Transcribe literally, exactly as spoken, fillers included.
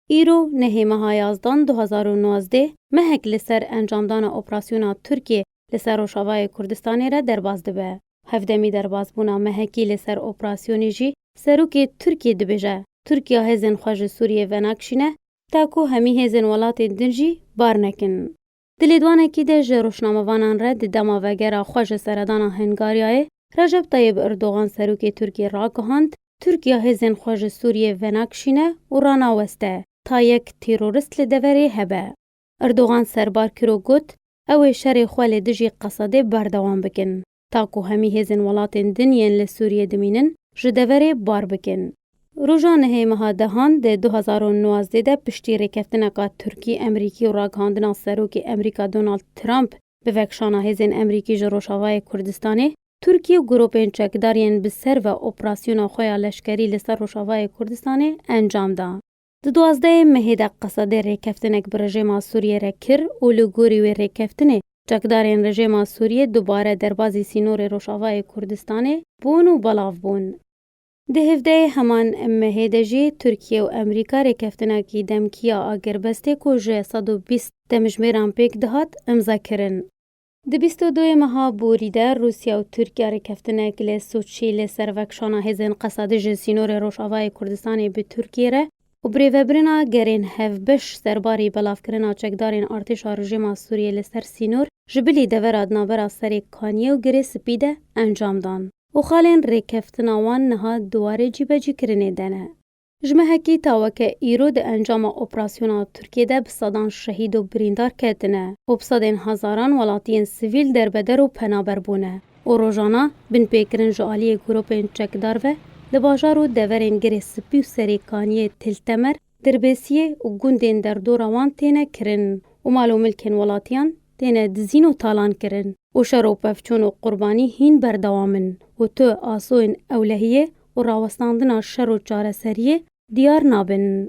Îro nehê meha yazdan du hazar û nozdeh mehek li ser encamdana operasyona Tirkiyê li ser Rojavayê Kurdistanê re derbas dibe. Hevdemî derbasbûna mehekî li ser operasyonê jî serokê Tirkiyê dibêje, Tirkiya hêzên xwe ji Sûriyê venakişîne, ta ku hemî hêzên welatên din jî bar nekin. Di lêdwanekî de ji rojnamevanan re di dema vegera xwe ji seredana Hungaryayê, Recep Tayyip Erdogan serokê Tirkiyê ragihand, Tirkiya hêzên xwe ji Sûriyê venakişîne û ranaweste, ta yek terorist li deverê hebe. Erdogan serbar kir û got, ew ê şerê xwe li dijî Qesedê berdewam bikin, ta ku hemî hêzên welatên din yên li Sûriyê dimînin, ji deverê bar bikin. Roja nehê meha dehan di du hazar û nozdeh de piştî rêkeftineka Tirkî-Emerîkî û ragihandina Serokê Emerîka Donald Trump bi vekişana hêzên Emerîkî ji Rojavayê Kurdistanê, Tirkiye û grûpên çekdar yên bi ser ve operasyona xwe ya leşkerî li ser Rojavayê Kurdistanê encam da. Di duwazdehê mehê de Qesedê rêkeftinek bi rejêma Sûriyê re kir û li gorî wê rêkeftinê çekdarên rejêma Sûriyê dubare derbazî sînorê Rojavayê Kurdistanê bûn û belav bûn. Di hevdehê heman mehê de jî Tirkiye û Emerîka rêkeftinekî demkî ya agirbestê ku ji sed û bîst demjimêran pêk dihat, imza kirin. Di bîst û duyê meha Borî de Rûsya û Tirkiya rêkeftinek li Soçî li ser vekişana hêzên Qesedê ji sînorê Rojavayê Kurdistanê bi Tirkiyê re û birêvebirina gerên hevbeş serbarî belavkirina çekdarên artêşa rejîma Sûriyê li ser sînor ji bilî devera di navbera Serê Kaniyê û Girê Spî de encam dan û xalên rêkeftina wan niha di warê cîbecîkirinê de ne. Ji mehekî ta weke îro di encama operasyona Tirkiyê de bi sedan şehîd û birîndar ketine û bi sedên hezaran welatiyên sivîl derbeder û penaber bûne û rojana binpêkirin ji aliyê grûpên çekdar ve li bajar û deverên Girê Spî û Serê Kaniyê, Til Temer, Dirbêsiyê û gundên derdora wan têne kirin û mal û milkên welatiyan têne dizîn û talan kirin û şer û pevçûn û qurbanî hîn berdewam in û tu asoyên ewlehiyê û rawestandina şer û çareseriyê diyar nabin.